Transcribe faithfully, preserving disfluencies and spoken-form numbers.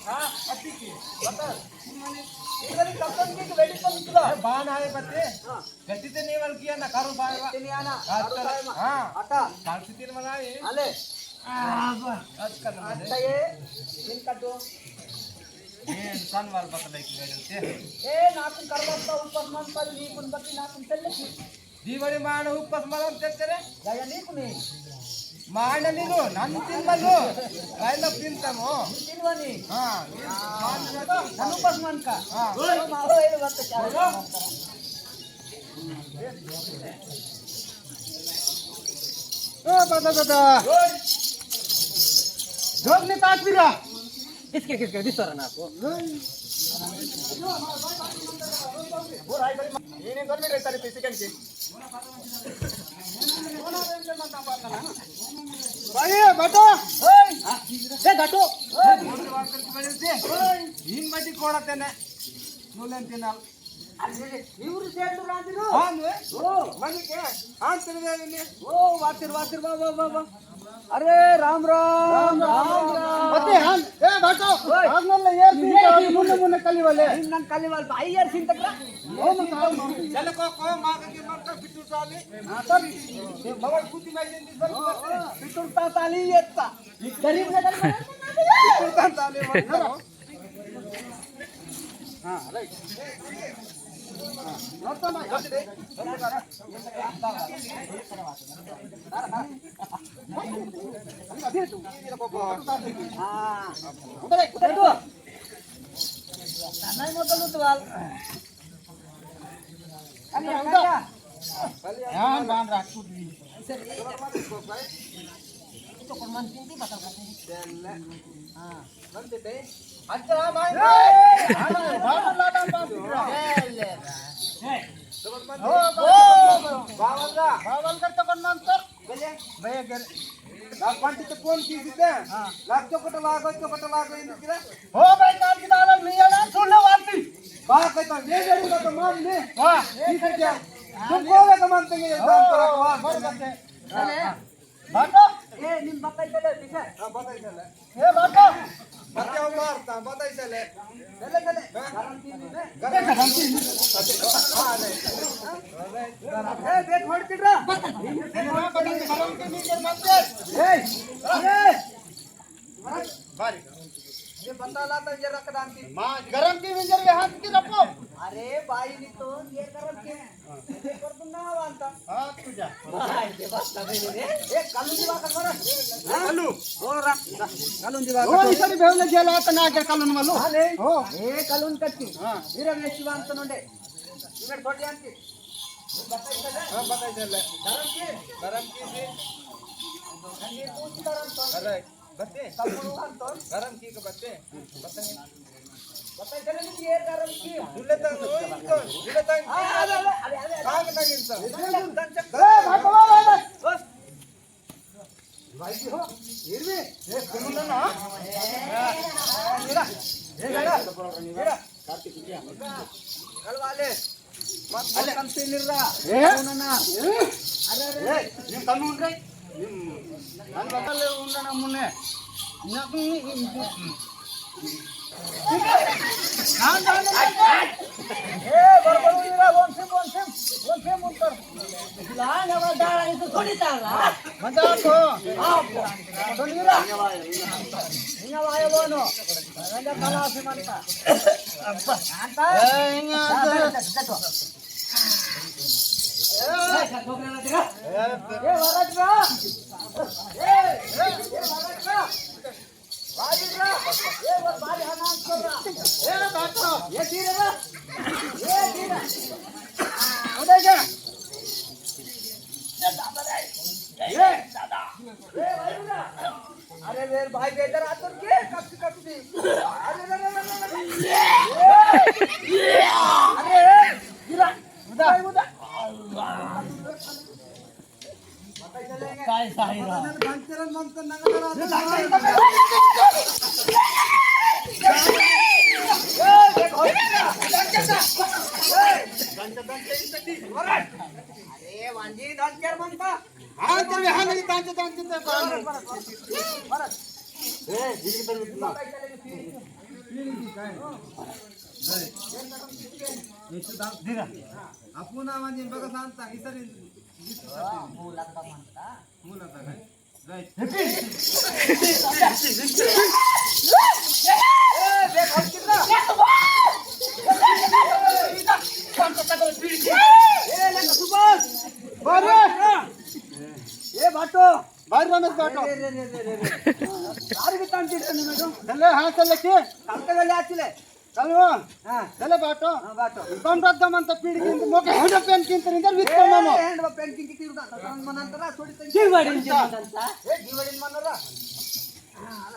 हाँ, अति की। बता। इधर ही कप्तान की वेडिंग को निकला। ए, बान आए बते। हाँ। गति ते नहीं वाल किया ना, करो बाय वा। गति नहीं आना, हाँ, करो बाय वा। हाँ। अटा। काल से तीन वाला है। आले। आ, बस। आज कल वाले। अटा ये, इनका दो। ये इंसान वाल बतले की वेडिंग से। ए, ना तुम करवा का ऊपर मन पर नहीं, कुन बकी ना तुम चल ले। दीवारी माण उपस मलम तेरे। जाया नी कुनी। माण नीनु, नन तिन मल्लु। रायना तिन तमो। तिन वनी। हाँ। नन उपस मन का। हाँ। तो मारो ये बात क्या है? ओ दादा, दादा। जोग ने ताक पिरा। किसके, किसके, दिसर ना को। ये नहीं कर मेरे सारे पैसे कन के। भाई, बटो। ओए, ए, बटो। ओए, इन मटी कोड़ा तेने। नूलें तिनाल। अरे, इवरु सेंटु रांदिरु। हाँ, नुए। ओ। मनी के? हाँ, तेरे में। ओ, वातिर, वातिर, वाह, वाह, वाह, वाह। अरे, राम, राम, राम, राम, राम। बते, हाँ। ए, भाटो, ओए। आज नल्ले ये सीन ये तो सीन। मुन्ने, मुन्ने कली वाले। इन्नन कली वाले, भाई यार सीन तक रा। ओ, मत आओ। चलो, को, को, मार के मत कर, बिट्टू साले। हाँ, सर। ये बगल कुत्ती में ये दिन भर करते हैं। बिट्टू ता ताली ये ता। गरीब ने कर। बिट्टू ता ताली मत करो। हाँ, राइट। हाँ, नोट तो ना, नोट दे। हाँ। उधर, उधर तो। नहीं, मतलब, तो बाल। अरे, उधर। हाँ, बांध रख, तू भी। तो कौन मानती थी, बता, बता। हाँ। अच्छा, माय। ए, ए, ए, बाबा लाडा बाबा। ए, ले। ओ, बाबा। बावल रा। बावल कर तो कौन नाम तो? भैया। भैया कर। लाग पंटी तो कौन की जीते? हाँ। लाग चोकट लागो, चोकट लागो, इंदु किरा? हो भाई, काल की दाल नहीं है ना, सुन लो वार्ती। बात है तो ये जरूर तो मान ले। वाह। ठीक है क्या? तुम को का मानते हैं, ये हो, दाम पर हो, वाह। बस, बस है। हाँ, हाँ। बाटो? ए, निम बताई चले, ठीक है? हाँ, बताई चले। ए, बाटो? बताओ मारता, बताई चले। चले, चले। हाँ? गारंटी नहीं है। गारंटी नहीं। हाँ, नहीं। ए, देख, हट किट रहा। गारंटी नहीं कर मत दे। ए, अरे। बारी। ये बता ला तो ये रख दान की। माँ, गरम की विंजर के हाथ की रखो। अरे भाई, नहीं तो ये गरम की। ये कर दूंगा ना वांता। हाँ, तू जा। भाई, ये बात कर रहे हैं। ए, कल्लू जी बात कर रहा है। कल्लू। हो रहा। कल्लू जी बात ओ, कर। इधर भेवले जेल आता ना के कल्लू वालो। हाँ, नहीं। हो। ए, कल्लू कच्ची। हाँ। इधर में शिवान तो नोंडे। इधर थोड़ी आंटी। हाँ, बताई चले। गरम की? गरम की थी। अरे, बत्ते? तब बोलो हम तो। गरम की के बत्ते? बत्ते। बत्ते चले कि ये गरम की। दुले तंग, ओ इनको, दुले तंग। हाँ, अरे, अरे, अरे, अरे। काम तंग इनका। ए, भाई, भाई, भाई, भाई। बस। भाई जी हो, ये भी, ये सुनो ना। मेरा, ये मेरा, मेरा। कल वाले, मत, मत अरे। कम से मिल रहा। ए? सुनो ना। ए? अरे, अरे, ए, अरे। ये कानून रे। ये, हम बता ले, उन्होंने मुन्ने। ना, ना, ना, ना। ए, बरोबर उन्होंने, बोन से, बोन से, बोन से, बोन कर। लांग हवा डाला, इतो थोड़ी ताला। मजाक हो। आप। सुनिरा। इंगा वायो बोनो। रंगा कला से मनता। अब्बा। अंता। ए, इंगा जा, जा, जा, जा। ए, वरद रा। ए, ए, ए, वरद रा। बाजी रा। ए, वो बाजी हनान कर रा। ए, बाटो। ये धीरे रा। ये धीरे। आ, उधर जा। ये दादा रे। ये दादा। ए, भाई ना। अरे, मेरे भाई बेदर आतुर के? कब से, कब से? अरे, अरे, अरे, अरे, अरे। अरे, गिरा। उधर। उधर। काय साहिरा? अरे वांजी, दांत क्या मांगता? हाँ, तेरे हाँ नहीं, दांत, दांत, दांत। अपुना म्हणजे बघा सांगता, इसरी मूल आता काय? राइट। बारे। ए बाटो। बारे रमेश बाटो। अरे, अरे, अरे। चले, हाँ, चले के? कल तक ले आचिले। चलो। हाँ। चले बाटो। हाँ, बाटो। कम रद्द मन तो पीड़ किंतु मोके हेंड पेन किंतु इंदर वित्त मामो। हेंड पेन किंतु किंतु का, तो मन अंतरा थोड़ी तंग। जीवाड़ी मनंता। ए, जीवाड़ी मनरा। हाँ,